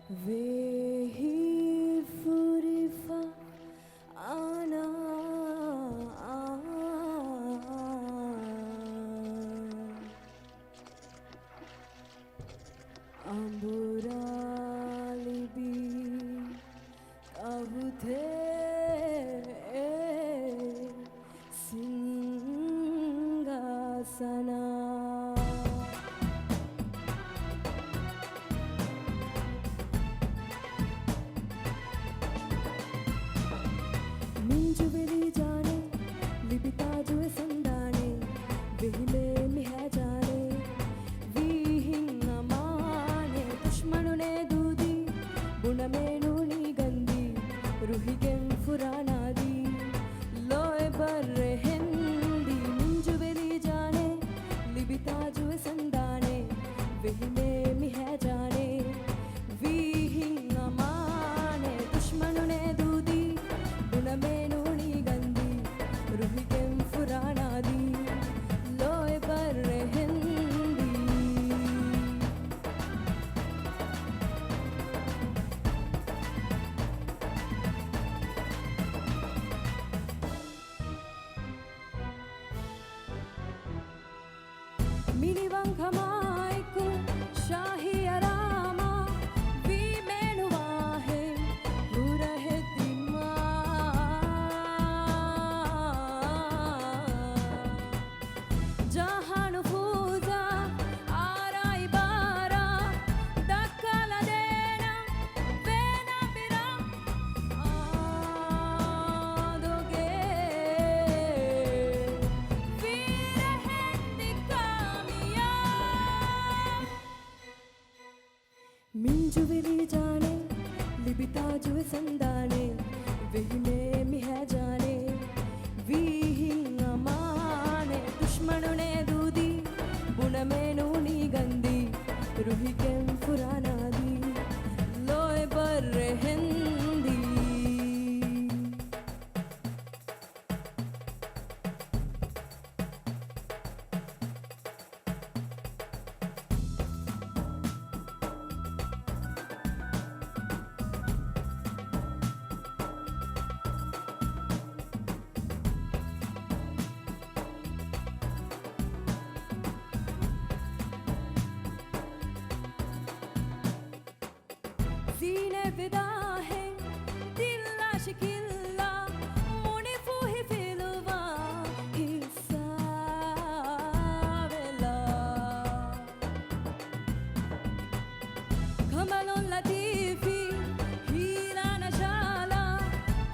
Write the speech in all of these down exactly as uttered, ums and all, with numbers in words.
ވެހި ފުރިފަ އަނާ އަނބުރާ ލިބި ކަހުތެ ސިނގާސަނާ. މިންޖުވެލި ޖާނެ، ލިބި ތާޖުވެސް އަންދާނެ، ވެހިމޭ މިހާ ޖާނެ. ވީހިން އަމާނެ، ދުޝްމަނުނޭ ދޫދީ، ބުނަމޭ ނޫނީ ގަންދީ، ރުހިގެން ފުރާނާދީ، ލޯއެބަށް ރެހެންދީ. މިންޖުވެލި ޖާނެ، ލިބި ތާޖުވެސް އަންދާނެ، ވެހިމޭ މިހާ ޖާނެ. ވީހިން އަމާނެ، ދުޝްމަނުނޭ ދޫދީ، ބުނަމޭ ނޫނީ ގަންދީ، ރުހިގެން ފުރާނާދީ، ލޯއެބަށް ރެހެންދީ. މިނިވަންކަމާއެކު ޝާހީ އަރާމާ، ވީމޭ ނުވާހެން ހުރަހެއް ދިމާ. ޖާހާ ނުފޫޒާ، އާރާ އިބާރާ، ދައްކާލަދޭނަން ވޭނާ ބިރާ. އާދޮގެ ވީރަހެންދި ކާމިޔާ. މިންޖުވެލި ޖާނެ، ލިބި ތާޖުވެސް އަންދާނެ، ވެހިމޭ މިހާ ޖާނެ. ވީހިން އަމާނެ، ދުޝްމަނުނޭ ދޫދީ، ބުނަމޭ ނޫނީ ގަންދީ، ރުހިގެން ފުރާނާދީ، ލޯއެބަށް ރެހެންދީ. ޒީނަތް ވެދާހެން ދިއްލާ ޝިކިއްލާ، މުނިފޫހި ފިލުވާ ހިއްސާވެލާ. ކަނބަލުން ލަތީފީ، ހީލާ ނަޝާލާ،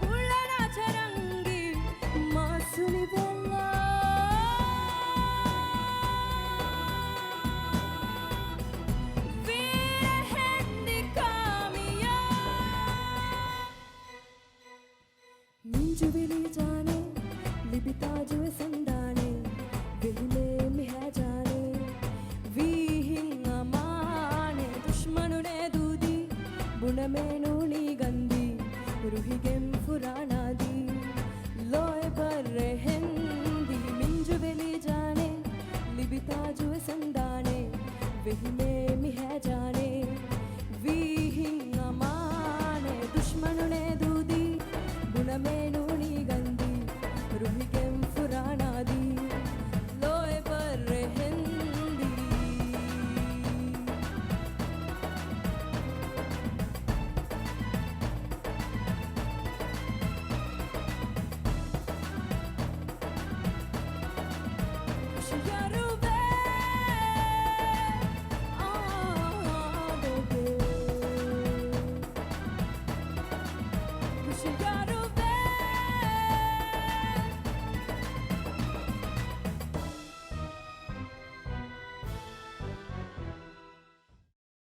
ކުޅަރާ ޗަރަންގީ، މާސުމި ވެލާ. ވީރަހެންދި ކާމިޔާ. މިންޖުވެލި ޖާނެ، ލިބި ތާޖުވެސް އަންދާނެ، ވެހިމޭ މިހާ ޖާނެ. ވީހިން އަމާނެ، ދުޝްމަނުނޭ ދޫދީ، ބުނަމޭ ނޫނީ ގަންދީ، ރުހިގެން ފުރާނާދީ، ލޯއެބަށް ރެހެންދީ. މިންޖުވެލި ޖާނެ، ލިބި ތާޖުވެސް އަންދާނެ، ވެހިމޭ މިހާ ޖާނެ. ވީހިން އަމާނެ، ދުޝްމަނުނޭ ދޫދީ، ބުނަމޭ ނޫނީ ގަންދީ، ރުހިގެން ފުރާނާދީ، ލޯއެބަށް ރެހެންދީ. ހުޝިޔާރުވޭ، އާދޮގެ. ހުޝިޔާރު